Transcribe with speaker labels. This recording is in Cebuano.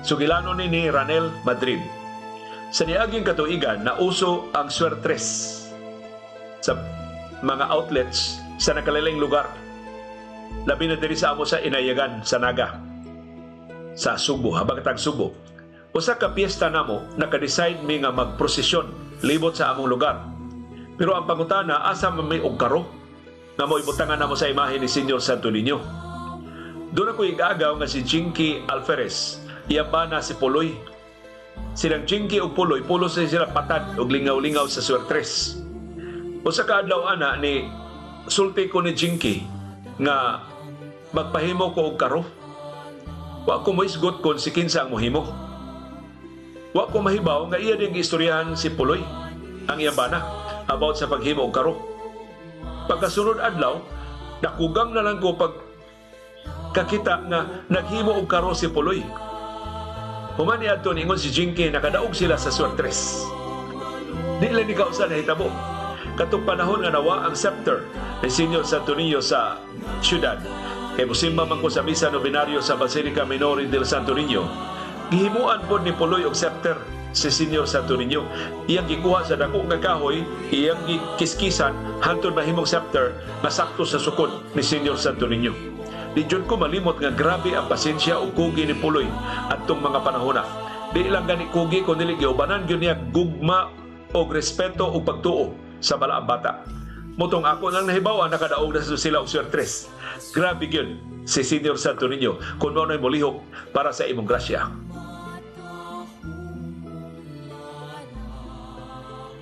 Speaker 1: Sugilano ni Ranel Madrid. Sa niaging katuigan, nauso ang swertres sa mga outlets sa nakalilaing lugar. Labi na diri sa amo sa Inayagan, sa Naga, sa Sugbo, Habagatang Sugbo. Usa ka piyesta namo, naka-decide mi nga magprosesyon libot sa among lugar. Pero ang pangutana, asa man may og karo nga mo ibutangan namo sa imahe ni Senyor Santo Niño? Doon ako igagaw nga si Jinky Alferez, iyang bana si Puloy. Silang Jinky ug Puloy, pulos na sila patad og lingaw-lingaw sa swertres. Usa ka adlaw ana ni sulti ko ni Jinky nga magpahimo ko og karo. Wa ko moisgot kon si kinsa ang mohimo. Wa ko mahibaw nga iya ding istoryahan si Puloy, ang iyang bana, about sa paghimo og karo. Pagkasunod adlaw, nakugang na lang ko pag kakita nga naghimo og karo si Puloy. Human niadto, niingon si Jinky, nakadaog sila sa swertres. Di lang ni kausa nahitabo. Katong panahon nga nawa ang scepter ni Senyor Santo Niño sa syudad. Kay musimba man ko sa misa nobenaryo sa Basilica Minore del Santo Niño. Gihimuan pod ni Puloy og scepter si Senyor Santo Niño. Iyang gikuha sa dako nga kahoy, iyang gikiskisan hangtod mahimong scepter nga sakto sa sukod ni Senyor Santo Niño. Di jud ko malimot nga grabe ang pasensya ug kugi ni Puloy adtong mga panahona. Di lang gani kugi kun dili giubanan gyud niya gugma og respeto ug pagtuo sa balaang bata. Motong ako nang nahibaw nakadaog na sila og swertres. Grabe gyud si Senyor Santo Niño kung mao na'y molihok para sa imong grasya.